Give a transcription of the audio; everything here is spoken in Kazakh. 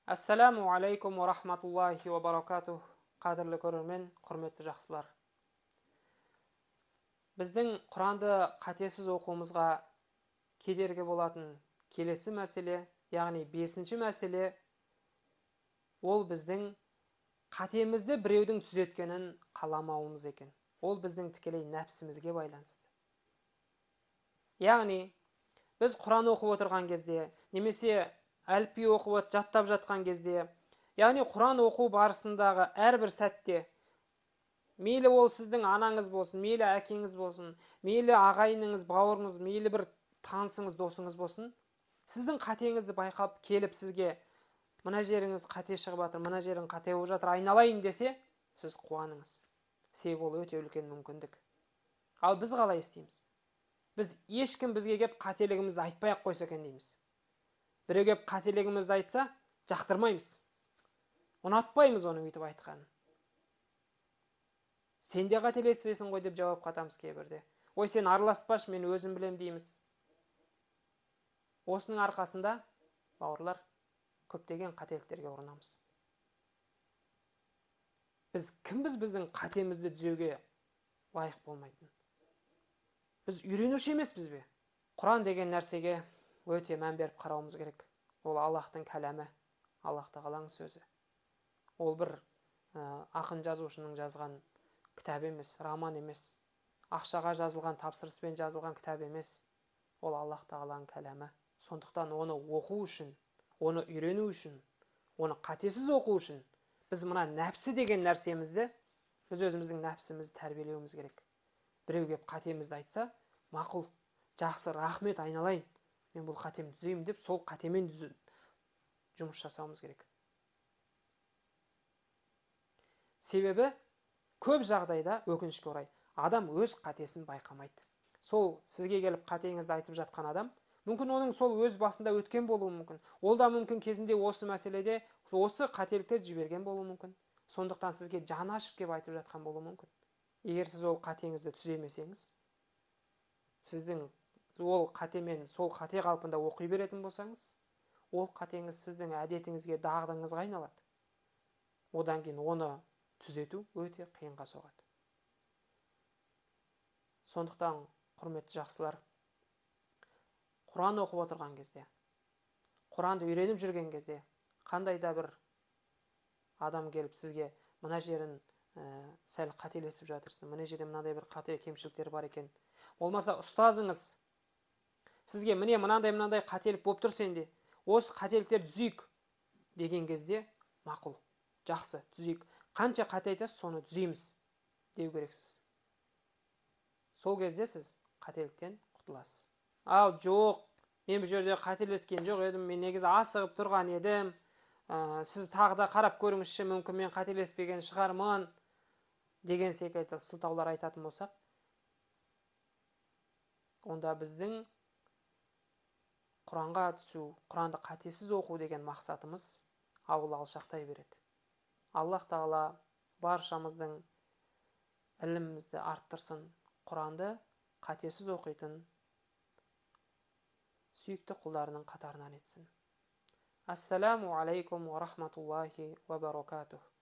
Ассаламу алейкум уа рахматуллахи уа баракатух. Қадірлі көрермен, құрметті жақсылар. Біздің Құранды қатесіз оқуымызға кедергі болатын келесі мәселе, яғни бесінші мәселе, ол біздің қатемізді біреудің түзеткенін қаламауымыз екен. Ол біздің тікелей нәпсімізге байланысты. Яғни біз Құран оқып отырған кезде, немесе әліпби оқып жаттап жатқан кезде, яғни Құран оқу барысындағы әрбір сәтте, мейлі ол сіздің анаңыз болсын, мейлі әкеңіз болсын, мейлі ағайыныңыз, бауырыңыз, мейлі бір танысыңыз, досыңыз болсын, сіздің қатеңізді байқап келіп сізге мына жеріңіз қате шығып жатыр, мына жерің қате болып жатыр, айналайын десе, сіз қуаныңыз. Себебі ол өте үлкен мүмкіндік. Ал біз қалай істейміз? Біз ешкім бізге кеп қателігімізді айтпай ақ қойса екен дейміз. Біреу кеп қателігімізді айтса, жақтырмаймыз. Ұнатпаймыз оның өйтіп айтқанын. Сен де қателесесің ғой деп жауап қатамыз кейбірде. Ой, сен араласпашы, мен өзім білем дейміз. Осының арқасында, бауырлар, көптеген қателіктерге ұрынамыз. Біз кімбіз біздің қатемізді түзеуге лайық болмайтын? Біз үйренуші емеспіз бе? Құран деген нәрсеге өте мән беріп қарауымыз керек. Ол Аллахтың кәләмі, Аллах тағаланың сөзі. Ол бір ақын жазушының жазған кітабы емес, роман емес, ақшаға жазылған, тапсырыспен жазылған кітап емес. Ол Аллах тағаланың кәләмі. Сондықтан оны оқу үшін, оны үйрену үшін, оны қатесіз оқу үшін біз мына нәпсі деген нәрсемізді, біз өзіміздің нәпсімізді тәрбиелеуіміз керек. Біреу кеп қатемізді айтса, мақұл, жақсы, рахмет, айналайын, мен бұл қатемді түзеймін деп, сол қатемен жұмыс жасауымыз керек. Себебі көп жағдайда, өкінішке орай, адам өз қатесін байқамайды. Сол сізге келіп қатеңізді айтып жатқан адам, мүмкін оның сол өз басында өткен болуы мүмкін. Ол да мүмкін кезінде осы мәселеде осы қателікті жіберген болуы мүмкін. Сондықтан сізге жаны ашып келіп айтып жатқан болуы мүмкін. Егер сіз ол қатеңізді түземесеңіз, сіздің ол қатемен сол қате қалпында оқи беретін болсаңыз, ол қатеңіз сіздің әдетіңізге, дағдыңызға айналады. Одан кейін оны түзету өте қиынға соғады. Сондықтан, құрметті жақсылар, Құран оқып отырған кезде, Құранды үйреніп жүрген кезде, қандай да бір адам келіп сізге мына жерін сәл қателесіп жатырсың, мына жерде мынандай бір қате кемшіліктер бар екен. Болмаса ұстазыңыз сізге міне мынандай қателік болып тұр сенде, осы қателіктерді түзейік деген кезде, мақұл, жақсы, түзейік. Қанша қате айтасыз, соны түзейміз деу керексіз. Сол кезде сіз қателіктен құтыласыз. Ал жоқ, мен бұл жерде қателескен жоқ едім, мен негізі асығып тұрған едім, сіз тағы да қарап көріңізші, мүмкін мен қателеспеген шығармын деген секілді сылтаулар айтатын болсақ, онда біздің Құранға түсу, Құранды қатесіз оқу деген мақсатымыз ауыл алшақтай береді. Аллах тағала баршамыздың ілімімізді арттырсын, Құранды қатесіз оқитын сүйікті құлдарының қатарынан етсін. Ассаламу алейкум уа рахматуллахи уа баракатух.